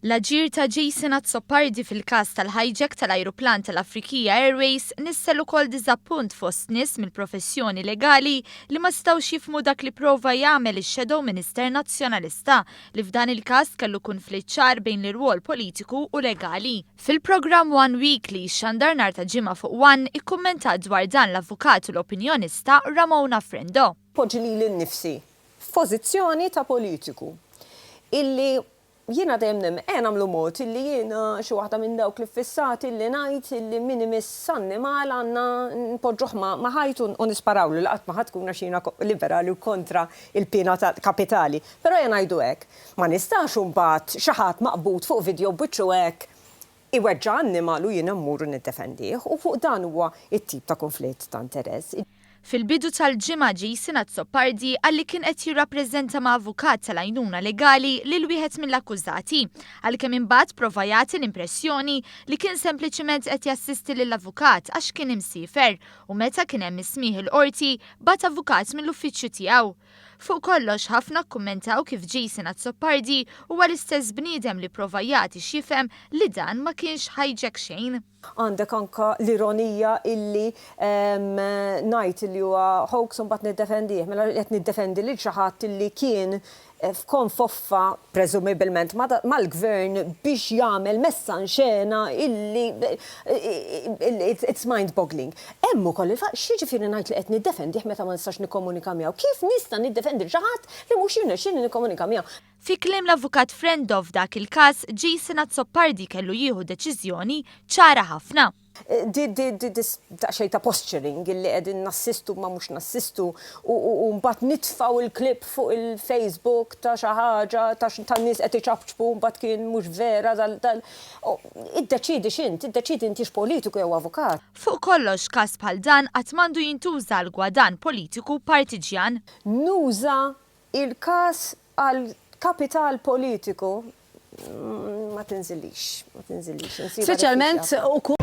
L-aġir ta' Jason Azzopardi fil-każ tal-hijack tal-ajruplan tal-Afriqiyah Airways nissel ukoll diżappunt fost nies mill-professjoni legali li ma setgħux jifhmu dak li prova jagħmel ix-Shadow Minister Nazzjonalista li f'dan il-każ kellu kunflitt ċar bejn l-irwol politiku u legali. Fil-programm One Week li jixxandar nhar ta' Ġimgħa fuq One ikkummentat dwar dan l-avukat u l-opinjonista Ramona Frendo. Poġġi lili nnifsi f'pożizzjoni ta' politiku illi jiena dejjem nemmen, ejja nagħmlu mod illi jiena xi waħda minn dawk li ffissati illi ngħid illi min imiss annimal għandna npoġġuh ma' ħajt u nisparawlu li qatt ma ħa tkun għax jiena liberali u kontra l-piena kapitali. Però ejja ngħidu hekk, ma nistax imbagħad xi ħadd maqbud fuq video b'wiċċu hekk iweġġa' annimal u jiena mmur u niddefendih u fuq dan huwa t-tip ta' kunflitt ta' interess. Fil-bidu tal-ġimgħa Jason Azzopardi qal li kien qed jirrappreżenta ma' avukat tal-għajnuna legali lil wieħed mill-akkużati, għalkemm imbagħad prova jagħti l-impressjoni li kien sempliċiment qed jassisti lill-avukat għax kien imsiefer u meta kien hemm is-smigħ il-Qorti bagħat avukat mill-uffiċċju tiegħu. Fuq kollox ħafna kkummentaw kif Jason Azzopardi huwa l-istess bniedem li prova jagħti x'jifhem li dan ma kienx hijack xejn. Għandek anke l-ironija illi ngħid illi huwa hoax u mbagħad niddefendih. Mela qed niddefendi lil xi ħadd illi kien f'konfoffa, presumibilment, mal-gvern biex jagħmel messa in xena illi it's mind boggling. Hemm ukoll il-fatt, x'jiġifieri ngħid li qed niddefendih meta ma nistax nikkomunika miegħu? Kif nista' niddefendi lil xi ħadd li mhux jirnexxieli nikkomunika miegħu? Fi kliem l-Avukat Frendo f'dak il-każ, Jason Azzopardi kellu jieħu deċiżjoni ċara ħafna. Di daqsxejn ta' posturing illi qegħdin nassistu ma mhux nassistu u mbagħad nitfgħu l-clip fuq il-Facebook ta' xi ħaġa ta' nies qed iċapċpu mbagħad kien mhux vera dal dal Iddeċiedi x'int, iddeċiedi intix politiku jew avukat. Fuq kollox każ bħal dan qatt m'għandu jintuża għal gwadann politiku partiġjan. Nuża Il-każ għal kapital politiku ma tinżillix, ma tinżillix, insibha diffiċli Speċjalment ħafna. ukoll.